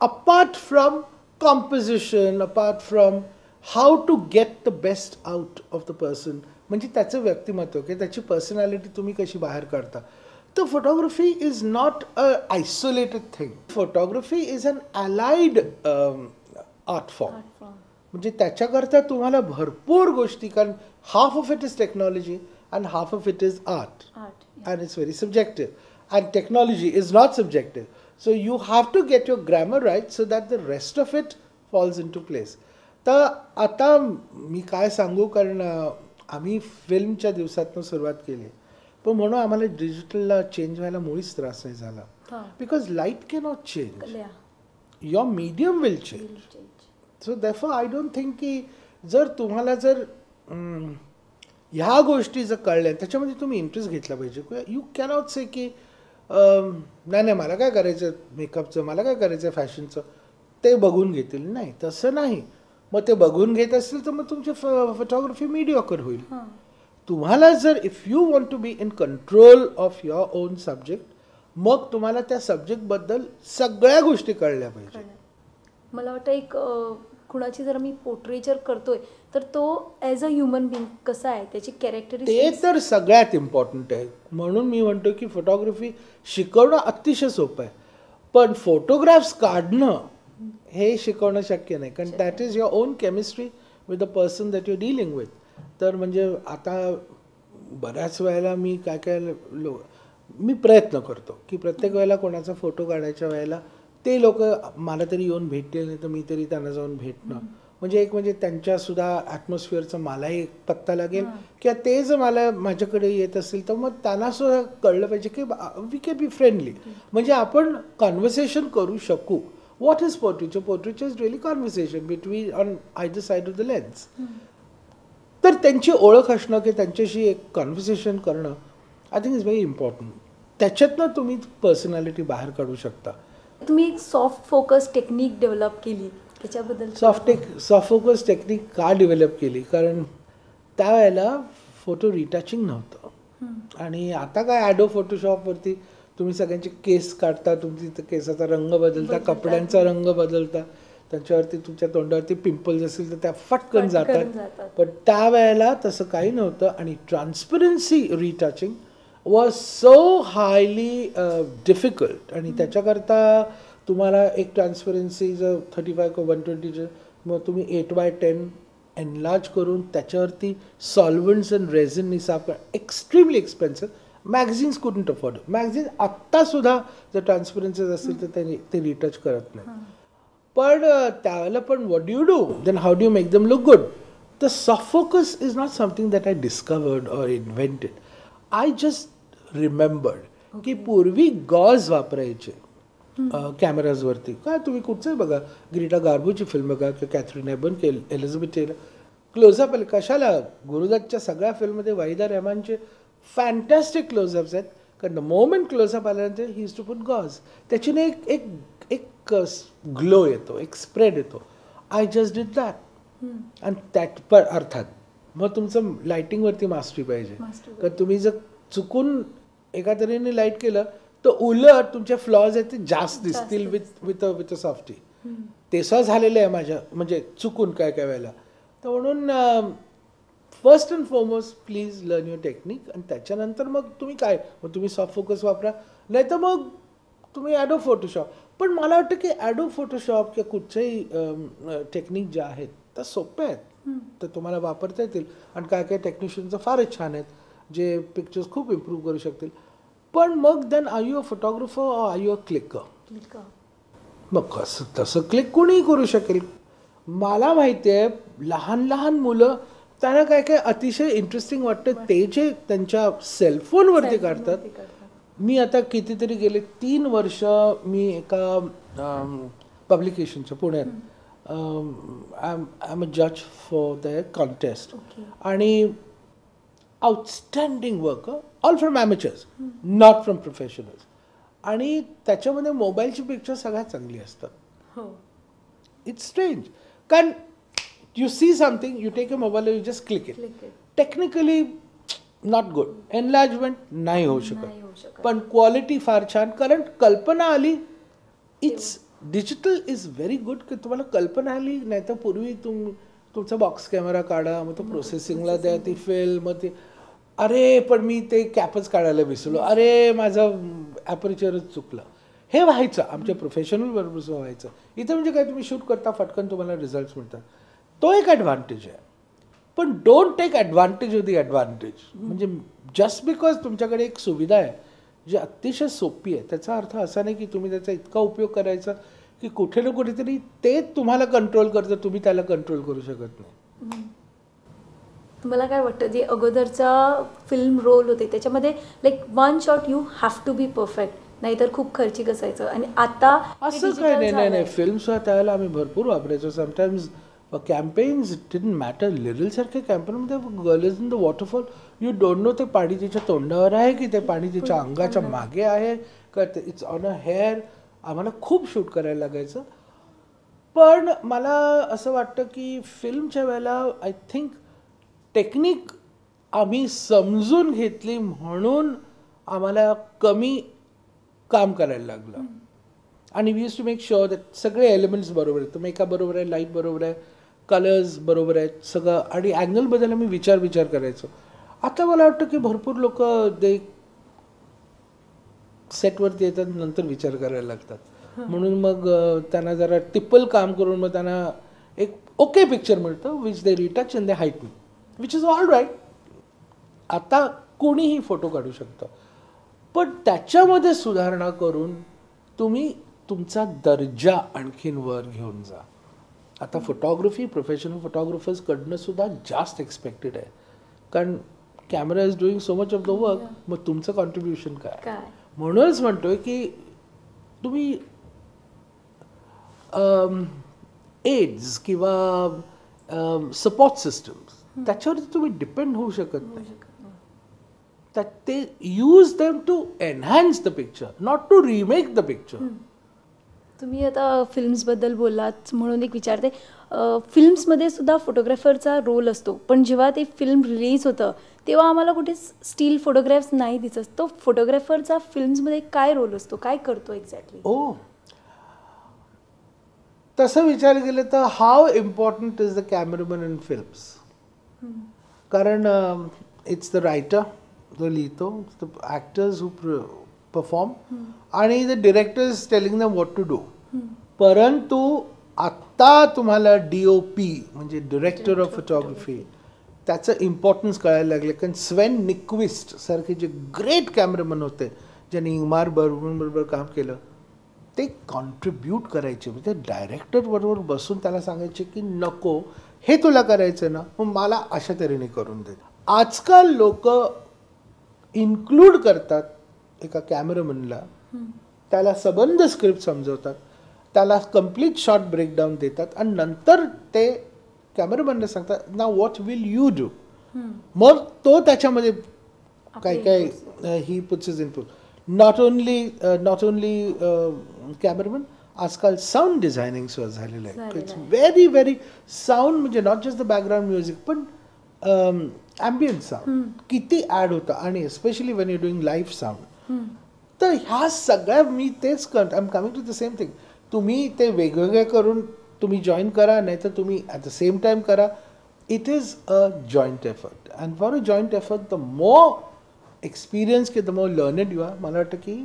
Apart from composition, apart from how to get the best out of the person, म्हणजे त्याचं व्यक्तिमत्व किंवा त्याची पर्सनॅलिटी तुम्ही कशी बाहेर काढता. तर photography is not a isolated thing. Photography is an allied art form. म्हणजे त्याच्याकरता तुम्हाला भरपूर गोष्टी, कारण half of it is technology and half of it is art, and it's very subjective, and technology is not subjective. So you have to get your grammar right so that the rest of it falls into place. तर आता मी काय सांगू, कारण आम्ही फिल्मच्या दिवसातनं सुरुवात केली, पण म्हणून आम्हाला डिजिटलला चेंज व्हायला मुळीच त्रास नाही झाला, because light cannot change, your medium will change. So therefore I don't think की जर तुम्हाला जर ह्या गोष्टी जर कळल्या, त्याच्यामध्ये तुम्ही इंटरेस्ट घेतला पाहिजे. You cannot से की नाही नाही मला काय करायचं मेकअपचं, मला काय करायचं फॅशनचं, ते बघून घेतील. नाही, तसं नाही. मग ते बघून घेत असतील तर मग तुमची फोटोग्राफी मीडिओकर होईल. तुम्हाला जर if you want to be in control of your own subject, मग तुम्हाला त्या सब्जेक्टबद्दल सगळ्या गोष्टी कळल्या पाहिजे. मला वाटतं एक कुणाची जर मी पोर्ट्रेचर करतोय तर तो ॲज अ ह्युमन बिंग कसा आहे, त्याची कॅरेक्टरिस्टिक्स, ते तर सगळ्यात इम्पॉर्टंट आहे. म्हणून मी म्हणतो की फोटोग्राफी शिकवणं अतिशय सोपं आहे, पण फोटोग्राफ्स काढणं हे शिकवणं शक्य नाही, कारण that is your own chemistry with the person that you dealing with. तर म्हणजे आता बऱ्याच वेळेला मी काय काय मी प्रयत्न करतो की प्रत्येक वेळेला कोणाचा फोटो काढायच्या वेळेला ते लोक मला तरी येऊन भेटतील, नाही तर मी तरी त्यांना जाऊन भेटणं, म्हणजे एक म्हणजे त्यांच्यासुद्धा ॲटमॉस्फिअरचा मलाही एक पत्ता लागेल, किंवा ते जर मला माझ्याकडे येत असेल तर मग त्यांनासुद्धा कळलं पाहिजे की we can be friendly, म्हणजे आपण कॉन्व्हर्सेशन करू शकू. What is portraiture? Portraiture is really conversation between on either side of the lens. तर त्यांची ओळख असणं की त्यांच्याशी एक कॉन्व्हर्सेशन करणं I think is very important. त्याच्यातनं तुम्ही पर्सनॅलिटी बाहेर काढू शकता. तुम्ही एक सॉफ्ट फोकस टेक्निक डेव्हलप केली, त्याच्याबद्दल? सॉफ्ट फोकस टेक्निक का डेव्हलप केली, कारण त्यावेळेला फोटो रिटचिंग नव्हतं. आणि आता काय ॲडो फोटोशॉपवरती तुम्ही सगळ्यांचे केस काढता, तुमची केसाचा रंग बदलता, कपड्यांचा रंग बदलता, त्यांच्यावरती तुमच्या तोंडावरती पिंपल्स असतील तर त्या फटकन जातात. पण त्यावेळेला तसं काही नव्हतं. आणि Transparency retouching was so highly difficult. आणि त्याच्याकरता तुम्हाला एक ट्रान्सपरन्सी जर 35 किंवा 120, मग तुम्ही 8x10 enlarge करून त्याच्यावरती सॉल्वंट्स अँड रेझिननी साफ करा, Extremely expensive. Magazines couldn't afford. Magazine आत्तासुद्धा जर ट्रान्सपरन्सीज असतील तर त्यांनी ते रिटच करत नाही. पण त्यावेळेला पण what do you do then, how do you make them look good? The soft focus is not something that I discovered or invented. I just remembered की पूर्वी गॉज वापरायचे कॅमेराजवरती. काय तुम्ही कुठचंही बघा, ग्रेटा गार्बोची फिल्म बघा किंवा कॅथरीन हेबर्न किंवा Elizabeth tailor, close up आले कशाला? गुरुदत्तच्या सगळ्या फिल्ममध्ये वहिदा रहमानचे फॅन्टॅस्टिक क्लोजअप्स आहेत, कारण the moment close up आल्यानंतर he used to put gauze. त्याच्याने एक एक एक ग्लो येतो, एक स्प्रेड येतो. I just did that. आणि त्यात पण अर्थात मग तुमचं लाईटिंगवरती मास्टरी पाहिजे, कारण तुम्ही जर चुकून एका तऱ्हेने लाईट केलं तर उलट तुमचे फ्लॉज आहेत ते जास्त दिसतील with with a with a softy. ते सुद्धा झालेलं आहे माझ्या, म्हणजे चुकून काय काय वेळेला. तर म्हणून first and foremost please learn your technique. आणि त्याच्यानंतर मग तुम्ही काय, मग तुम्ही सॉफ्ट फोकस वापरा, नाही तर मग तुम्ही ॲडो फोटोशॉप. पण मला वाटतं की ॲडो फोटोशॉप किंवा कुठच्याही टेक्निक ज्या आहेत त्या सोप्या आहेत, तर तुम्हाला वापरता येतील. आणि काय काय टेक्निशियनचं फारच छान आहेत जे पिक्चर्स खूप इम्प्रूव्ह करू शकतील. पण मग then are you a photographer or are you a clicker? मग कसं तसं क्लिक कोणीही करू शकेल. मला माहिती आहे लहान लहान मुलं त्यांना काय काय अतिशय इंटरेस्टिंग वाटतं ते जे त्यांच्या सेलफोनवरती काढतात. मी आता कितीतरी गेले 3 वर्ष मी एका पब्लिकेशनच्या पुण्यात I am a judge for the contest. आणि outstanding work, all from amateurs, not from professionals. आणि त्याच्यामध्ये मोबाईलची पिक्चर सगळ्यात चांगली असतात. It's strange, कारण you see something, you take a mobile, you just click it. Technically not good, enlargement नाही होऊ शकत, पण क्वालिटी फार छान, कारण कल्पना आली. It's digital is very good की तुम्हाला कल्पना आली. नाही तर पूर्वी तुमचा बॉक्स कॅमेरा काढा, मग तो प्रोसेसिंगला द्या ती फिल्म, मग ते अरे पण मी ते कॅपच काढायला विसरलो, अरे माझं ॲपर्चरच चुकलं, हे व्हायचं आमच्या प्रोफेशनल बरोबर सुद्धा व्हायचं. इथं म्हणजे काय, तुम्ही शूट करता फटकन तुम्हाला रिझल्ट्स मिळतात, तो एक ॲडव्हान्टेज आहे. पण don't take advantage of the advantage. म्हणजे जस्ट because तुमच्याकडे एक सुविधा आहे जी अतिशय सोपी आहे, त्याचा अर्थ असा नाही की तुम्ही त्याचा इतका उपयोग करायचा की कुठे ना कुठेतरी ते तुम्हाला कंट्रोल करतं, तुम्ही त्याला कंट्रोल करू शकत नाही. तुम्हाला काय वाटतं, जे अगोदरचा फिल्म रोल होते त्याच्यामध्ये like one shot you have to be perfect, नाहीतर खूप खर्चिक असायचं, आणि आता असं काय नाही. नाही नाही, फिल्मसुद्धा त्यावेळेला आम्ही भरपूर वापरायचो. Sometimes campaigns didn't matter. लिरलसारख्या कॅम्पेनमध्ये girl is in the waterfall, you don't know ते पाणी तिच्या तोंडावर आहे की ते पाणी तिच्या अंगाच्या मागे आहे का, it's on a hair. आम्हाला खूप शूट करायला लागायचं. पण मला असं वाटतं की फिल्मच्या वेळेला I think technique आम्ही समजून घेतली म्हणून आम्हाला कमी काम करायला लागलं. आणि we use to make sure that सगळे एलिमेंट्स बरोबर आहेत, मेकअप बरोबर आहे, लाईट बरोबर आहे, कलर्स बरोबर आहेत, सगळं, आणि अँगलबद्दल आम्ही विचार करायचो. आता मला वाटतं की भरपूर लोक ते सेटवरती येतात नंतर विचार करायला लागतात, म्हणून मग त्यांना जरा टिप्पल काम करून मग त्यांना एक ओके पिक्चर मिळतं, which they retouch and they heighten, which is all right. आता कोणीही फोटो काढू शकतं, पण त्याच्यामध्ये सुधारणा करून तुम्ही तुमचा दर्जा आणखीन वर घेऊन जा. आता फोटोग्राफी प्रोफेशनल फोटोग्राफर्सकडनं सुद्धा जास्त एक्सपेक्टेड आहे, कारण camera is doing so much of the work, मग तुमचं कॉन्ट्रीब्युशन काय? म्हणूनच म्हणतोय की तुम्ही एड्स किंवा सपोर्ट सिस्टम्स त्याच्यावरती तुम्ही डिपेंड होऊ शकत नाही. त्यात ते use them to enhance the picture, not to remake the picture. तुम्ही आता फिल्म्सबद्दल बोललात म्हणून एक विचारते, फिल्म्समध्ये सुद्धा फोटोग्राफरचा रोल असतो, पण जेव्हा ते फिल्म रिलीज होतं तेव्हा आम्हाला कुठे स्टील फोटोग्राफ्स नाही दिसत. तो फोटोग्राफरचा फिल्म्समध्ये काय रोल असतो, काय करतो एक्झॅक्टली? ओ, तसं विचार केलं तर how important is the cameraman in films, कारण it's the writer जो लिहितो, the actors who perform, आणि the director is telling them what to do. परंतु आत्ता तुम्हाला DOP म्हणजे डिरेक्टर ऑफ फोटोग्राफी त्याचं इम्पॉर्टन्स कळायला लागलं. कारण स्वेन निक्विस्ट सारखे जे ग्रेट कॅमेरामन होते, ज्यांनी इंगमार बरोबर काम केलं, ते कॉन्ट्रीब्यूट करायचे. म्हणजे डायरेक्टरबरोबर बसून त्याला सांगायचे की नको, हे तुला करायचं ना, मग मला अशा तऱ्हेने करून दे. आजकाल लोक इन्क्लूड करतात एका कॅमेरामनला, त्याला सबंध स्क्रिप्ट समजवतात, त्याला कम्प्लीट शॉर्ट ब्रेकडाऊन देतात, आणि नंतर ते कॅमेरामनला सांगतात ना what will you do. मग तो त्याच्यामध्ये काय काय he puts his input. Not only cameraman, आजकाल साऊंड डिझायनिंग सुद्धा झालेलं आहे. It's very very sound म्हणजे not just the background music, पण ॲम्बियंट साऊंड किती ॲड होतं, आणि especially when you doing live sound. तर ह्या सगळ्या मी तेच करतो, I am coming to the same thing. तुम्ही ते वेगवेगळे करून तुम्ही जॉईन करा, नाही तर तुम्ही ॲट the same time करा. It is a joint effort, and for a joint effort the more experience की the more learned you are, मला वाटतं की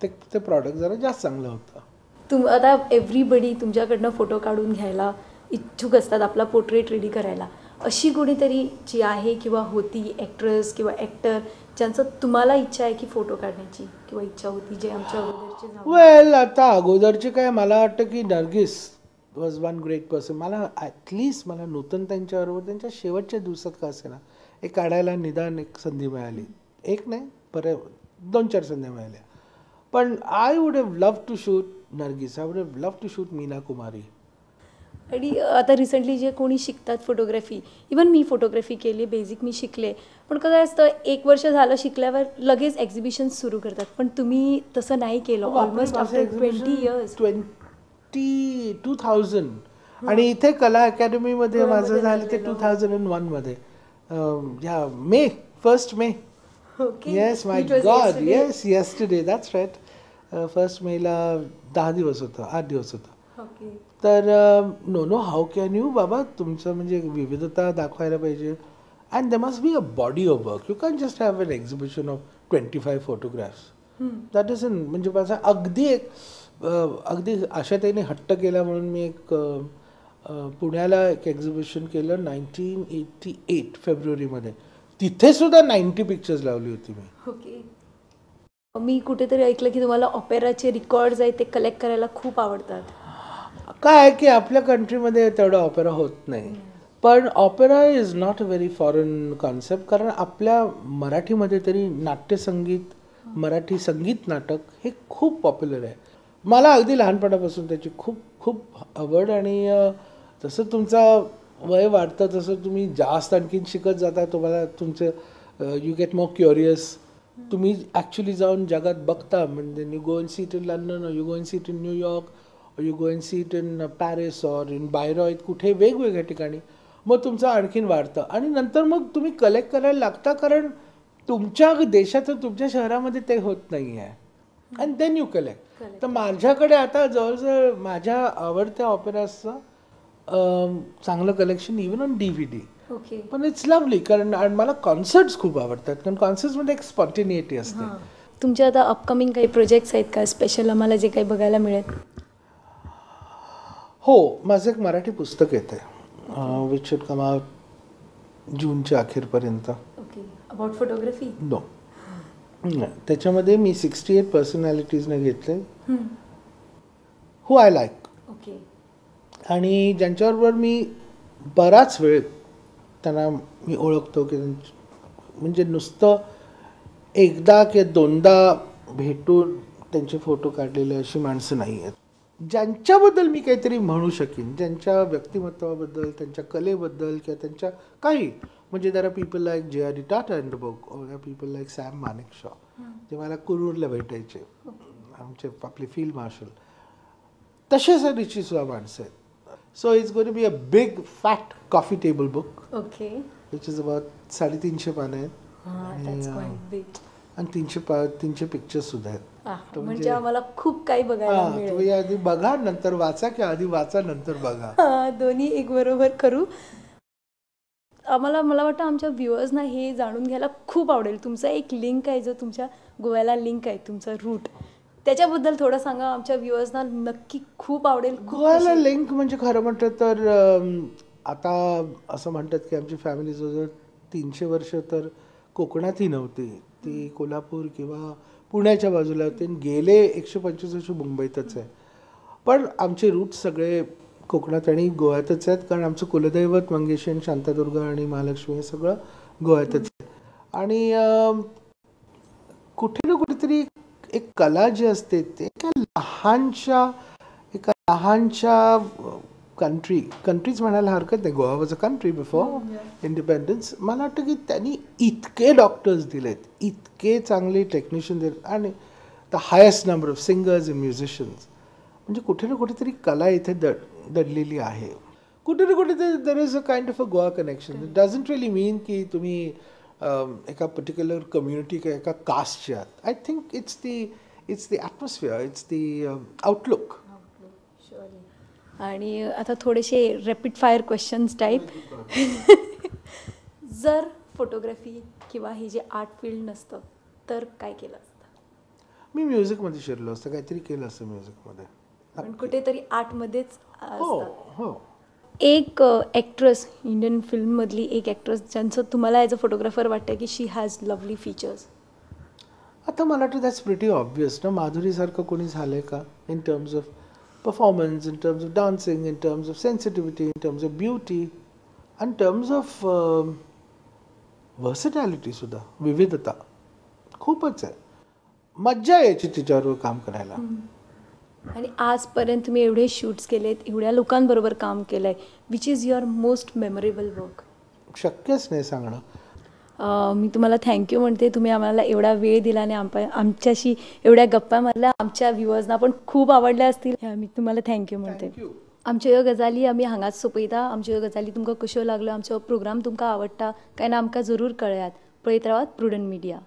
ते प्रॉडक्ट जरा जास्त चांगलं होतं. आता एव्हरीबडी तुमच्याकडनं फोटो काढून घ्यायला इच्छुक असतात, आपला पोर्ट्रेट रेडी करायला. अशी कोणीतरी जी आहे किंवा होती ॲक्ट्रेस किंवा ॲक्टर ज्यांचं तुम्हाला इच्छा आहे की फोटो काढण्याची किंवा इच्छा होती, जे आमच्या अगोदरचे? वेल, आता अगोदरचे काय, मला वाटतं की Nargis was one great person. मला ॲटलिस्ट मला नूतन त्यांच्याबरोबर त्यांच्या शेवटच्या दिवसात का असेना एक काढायला निदान एक संधी मिळाली, एक नाही बरं 2-4 संध्या मिळाल्या. पण I would have love to shoot Nargis, I would have love to shoot Meena Kumari. आणि आता रिसेंटली जे कोणी शिकतात फोटोग्राफी, इवन मी फोटोग्राफी केली, बेसिक मी शिकले, पण कसं असतं 1 वर्ष झालं शिकल्यावर लगेच एक्झिबिशन सुरू करतात, पण तुम्ही तसं नाही केलं. ऑलमोस्ट आफ्टर 20 इयर्स, 2000, आणि इथे कला अकॅडमीमध्ये माझं झालं ते 2001 मध्ये, या May, 1 May. Yes, my God, yes, yesterday, that's right. First मेला 10 दिवस होतं, 8 दिवस होतं. तर no no, how can you बाबा, तुमचं म्हणजे विविधता दाखवायला पाहिजे. And there must be a body of work. You can just have an exhibition of 25 photographs. That is an, म्हणजे माझा अगदी एक अगदी आशाताईने हट्ट केला म्हणून मी एक पुण्याला एक एक्झिबिशन केलं 1988 फेब्रुवारीमध्ये. तिथे सुद्धा 90 पिक्चर्स लावली होती मी. ओके. मी कुठेतरी ऐकलं की तुम्हाला ऑपेराचे रेकॉर्ड्स आहेत ते कलेक्ट करायला खूप आवडतात. काय आहे की आपल्या कंट्रीमध्ये तेवढा ऑपेरा होत नाही, पण opera is not a very foreign concept. कारण आपल्या मराठीमध्ये तरी नाट्यसंगीत, मराठी संगीत नाटक हे खूप पॉप्युलर आहे. मला अगदी लहानपणापासून त्याची खूप खूप आवड. आणि जसं तुमचा वय वाढतं तसं तुम्ही जास्त आणखीन शिकत जाता, तुम्हाला तुमचं you get more curious. तुम्ही ॲक्च्युली जाऊन जगात बघता, म्हणजे you go and see it in London, you go and see it in New York, you go and see it in Paris or in Bayreuth, कुठे वेगवेगळ्या ठिकाणी. मग तुमचं आणखीन वाढतं आणि नंतर मग तुम्ही कलेक्ट करायला लागता, कारण तुमच्या देशात तुमच्या शहरामध्ये ते होत नाही आहे. And then you collect. तर माझ्याकडे आता जवळजवळ माझ्या आवडत्या ऑपेराचं चांगलं collection even on DVD. Okay. पण it's lovely, कारण आणि मला कॉन्सर्ट्स खूप आवडतात, कारण कॉन्सर्ट्समध्ये एक स्पॉन्टेनिटी असते. तुमच्या आता अपकमिंग काही प्रोजेक्ट्स आहेत का स्पेशल आम्हाला जे काही बघायला मिळेल? हो, माझं एक मराठी पुस्तक येतं आहे which should come out जूनच्या अखेरपर्यंत. ओके. About photography? No, त्याच्यामध्ये मी 68 पर्सनॅलिटीजना घेतले हू I like. Okay. आणि ज्यांच्याबरोबर मी बराच वेळ त्यांना मी ओळखतो, की म्हणजे नुसतं एकदा किंवा दोनदा भेटून त्यांचे फोटो काढलेले अशी माणसं नाही आहेत. ज्यांच्याबद्दल मी काहीतरी म्हणू शकेन, ज्यांच्या व्यक्तिमत्वाबद्दल, त्यांच्या कलेबद्दल किंवा त्यांच्या काही, म्हणजे there are people like J R D Tata in the book, or there are people like Sam Manekshaw, जे मला कुरूरला भेटायचे, आमचे आपले फील्ड मार्शल, तसे सरीची सुद्धा माणसं आहेत. So it's going to be a big fat coffee table book. Okay. Which is about 350 पानं आहेत आणि 300 पिक्चर्स सुद्धा आहेत. म्हणजे आम्हाला खूप काही बघायला मिळेल. तुम्ही आधी बघा नंतर वाचा, किंवा आधी वाचा नंतर बघा, दोन्ही एक बरोबर करू. आम्हाला, मला वाटतं आमच्या व्ह्युअर्सना हे जाणून घ्यायला खूप आवडेल. तुमचा एक लिंक आहे जो तुमच्या गोव्याला लिंक आहे, तुमचा रूट, त्याच्याबद्दल थोडं सांगा आमच्या व्ह्युअर्सना, नक्की खूप आवडेल. गोव्याला लिंक म्हणजे खरं म्हटलं तर आता असं म्हणतात की आमची फॅमिली जवळजवळ 300 वर्ष तर कोकणातही नव्हती, ती कोल्हापूर किंवा पुण्याच्या बाजूला होती आणि गेले 125 वर्ष मुंबईतच आहे. पण आमचे रूट्स सगळे कोकणात आणि गोव्यातच आहेत, कारण आमचं कुलदैवत मंगेशी आणि शांतादुर्गा आणि महालक्ष्मी हे सगळं गोव्यातच आहे. आणि कुठे ना कुठेतरी एक कला जी असते ते एका लहानशा कंट्रीच म्हणायला हरकत नाही, Goa was a country before independence. मला वाटतं की त्यांनी इतके डॉक्टर्स दिलेत, इतके चांगले टेक्निशियन दिलेत आणि the highest number of singers and musicians. म्हणजे कुठे ना कुठेतरी कला इथे दडलेली आहे. कुठे ना कुठेतरी there is a kind of a Goa connection. It doesn't really mean की तुम्ही एका पर्टिक्युलर कम्युनिटी किंवा एका कास्टचे आहात. I think it's the atmosphere, it's the outlook. आणि आता थोडेसे रॅपिड फायर क्वेश्चन्स टाईप. जर फोटोग्राफी किंवा हे जे आर्ट फील्ड नसतं तर काय केलं असतं? मी म्युझिकमध्ये शिरलो असतं, काहीतरी केलं असतं म्युझिकमध्ये, पण कुठेतरी आर्टमध्येच. हो हो. एक ॲक्ट्रेस, इंडियन फिल्ममधली एक ॲक्ट्रेस ज्यांचं तुम्हाला ॲज अ फोटोग्राफर वाटतं की शी हॅज लवली फीचर्स. आता मला वाटतं that's pretty obvious ना. माधुरीसारखं कोणी झालं आहे का in terms of performance, in terms of dancing, in terms of sensitivity, in terms of beauty, in terms of versatility सुद्धा, विविधता खूपच आहे. मज्जा यायची तिच्याबरोबर काम करायला. आणि आजपर्यंत तुम्ही एवढे शूट्स केलेत, एवढ्या लोकांबरोबर काम केलं आहे, which is your most memorable work? शक्यच नाही सांगणं. मी तुम्हाला thank you म्हणते, तुम्ही आम्हाला एवढा वेळ दिला आणि आमच्याशी एवढ्या गप्पा मारल्या. आमच्या व्ह्युअर्सना पण खूप आवडल्या असतील. मी तुम्हाला thank you म्हणते. आमच्यो ह्यो गजाली आमी हांगाच सोंपयता. आमच्यो ह्यो गजाली तुमकां कश्यो लागल्यो, आमचो प्रोग्राम तुमकां आवडटा काय ना आमकां जरूर कळयात. पळयत रावात प्रुडंट मिडिया.